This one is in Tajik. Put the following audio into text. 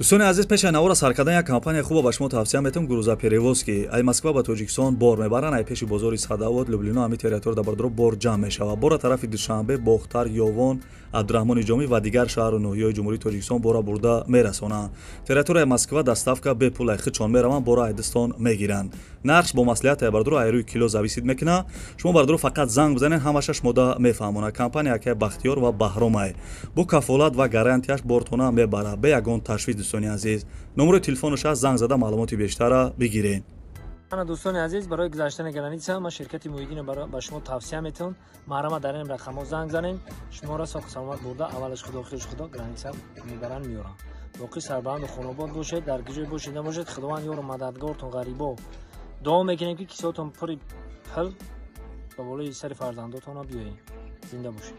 Дӯстони азиз, пеши навора сар кардан як компания хуба ба шумо тавсия метавам: «Грузоперевозки». Ай Москва ба Тоҷикистон бор мебаранд. Ай пеши бозори Садовод, Люблино, ҳами территория да, бардоро, бор ҷамъ мешавад. Бора тарафи Душанбе, Бохтар, Ёвон, Абдураҳмони Ҷомӣ ва дигар шаҳру ноҳияҳои Ҷумҳурии Тоҷикистон бора бурда мерасонанд. Территорияи Москва доставка бепул, ай худшон мераванд, бора айдистон мегиранд. Нархш бо маслиҳат, ай бардоро, ай рӯи кило зависит мекунад. Шумо, бардоро, фақат занг бизанед, ҳамаша шумода мефаҳмонад. Компания акай Бахтиёр ва Баҳромай бо кафолат ва гарантияш бортона мебарад, бе ягон ташвиш. Дӯстони азиз, номерои телефонаш аст, занг зада маълумоти бештара бигиред. Ана, дӯстони азиз, барои гузаштани граница ман ширкати Муҳиддино ба шумо тавсия метавон. Маҳрама, дар ин рақамҳо занг занем, шуморо соҳу саломат бурда, аввалаш Худо, охираш Худо, граница мебаранд, меёранд. Боқӣ сарбаланду хонобод бошед, дар куҷое бошед набошед, Худованд ёру мададгортон. Ғарибо дуо мекунем, ки кисотон пури пул ба болои сари фарзандотона биёед. Зинда бошед.